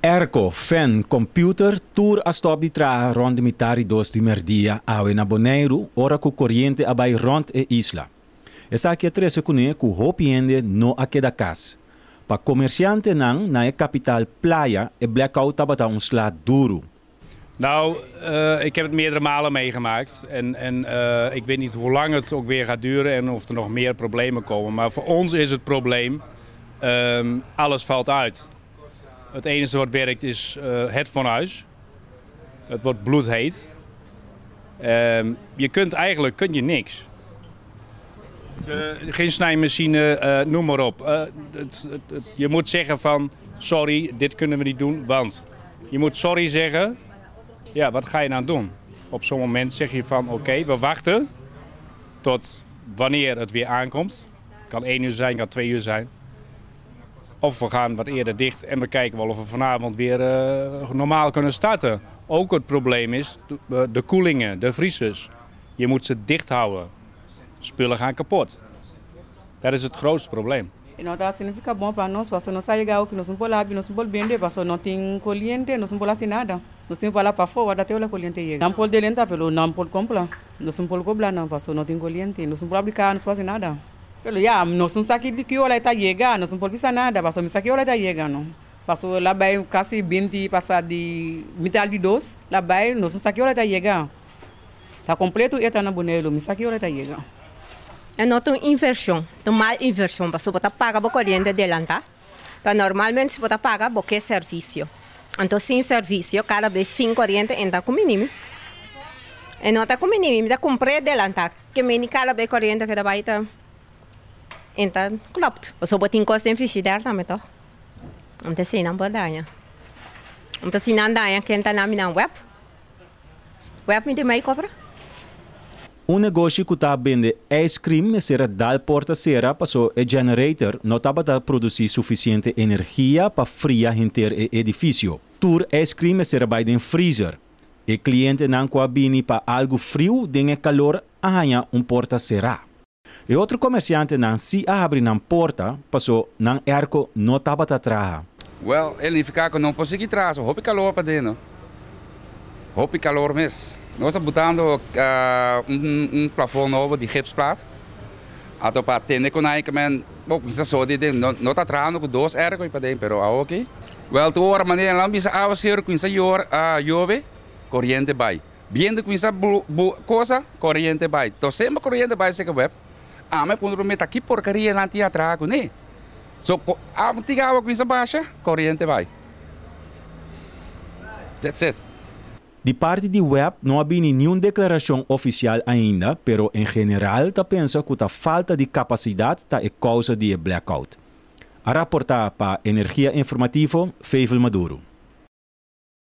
Airco, fan, computer, tur a stop di traha rond mitar di dos di merdia awe na Boneiru, ora cu coriente a bay rond e isla. Esaki a trece cune cu hopi hende no a keda cas. Pa comerciantenan na e capital Playa, e blackout tabata un sla duro. Nou, ik heb het meerdere malen meegemaakt. En ik weet niet hoe lang het ook weer gaat duren en of er nog meer problemen komen. Maar voor ons is het probleem, alles valt uit. Het enige wat werkt is het fornuis. Het wordt bloedheet. Je kunt eigenlijk kun je niks. Geen snijmachine, noem maar op. Je moet zeggen van sorry, dit kunnen we niet doen, want je moet sorry zeggen. Ja, wat ga je nou doen? Op zo'n moment zeg je van oké, we wachten tot wanneer het weer aankomt. Kan 1 uur zijn, kan 2 uur zijn. Of we gaan wat eerder dicht en we kijken wel of we vanavond weer normaal kunnen starten. Ook het probleem is de koelingen, de vriezers. Je moet ze dicht houden. Spullen gaan kapot. Dat is het grootste probleem. No ta significa bon pa nos, paso nos a yega cu nos no por habri, nos no por bende, paso no tin coriente, nos no por haci nada. Nos tin pa pafo, warda te ora coriente yega. Nan por delanta, pero no por cumpra. Nos no por cobra no, paso no tin coriente, nos no por habri, nos no por haci nada. Pero ya, nos no sa ki ora ta yega, nos no por bisa nada, paso mi sa ki ora ta yega, no. Paso el a bay casi 20 pasa di mitar di dos, el a bay, nos no sa ki ora ta yega. Ta completo e ta na Boneiru, mi sa ki ora ta yega. E no ta un inversion, ta un mal inversion, pasobra bo ta paga bo coriente adelanta. Pa normalmente si bo ta paga, bo ke servicio. Anto sin servicio, cada bes sin coriente e no ta cuminimi. E no ta cuminimi, mi ta cumpra adelanta. Ke meni cada bes coriente keda bay ta e ta klopt. Pasobra bo tin cos den frigider tambe toch. Anto esey nan por daña. Anto si nan daña ken ta na mi nan web? Web mi tin bay cobra? Un negoshi cu ta bende ice cream mester a dal porta cera paso e generator no tabata produci suficiente energia pa fria henter e edificio. Tur ice cream mester a bay den freezer. E clientenan cu a bini pa algo friu den e calor a haya un porta cera. E otro comerciantenan si a habri nan porta paso nan airco no tabata traha. Wel, e significa cu no por sigui traha, hopi calor paden. Hopi calor mes. Nos ta botando un plafond nobo di gipsplaat. Anto pa tende cu nan men, bo, bisa so di no, no ta trahando cu dos airco paden, pero ah, ok. Wel, tur ora manera nan bisa awacero cuminsa yor, yobe, coriente bay. Biento cuminsa bu, bu, cosa, coriente bay. To semper coriente bay seca web. Ami a puntra mi ta ki porcaria nan tin atraha cu ne. So, a tiga awa cuminsa basha, coriente bay. That's it. Di parti di web no a bini ningun declaracion oficial ainda, pero en general ta pensa cu ta falta di capacidad ta e causa di blackout. A raporta pa Energia Informativo, Fevel Maduro.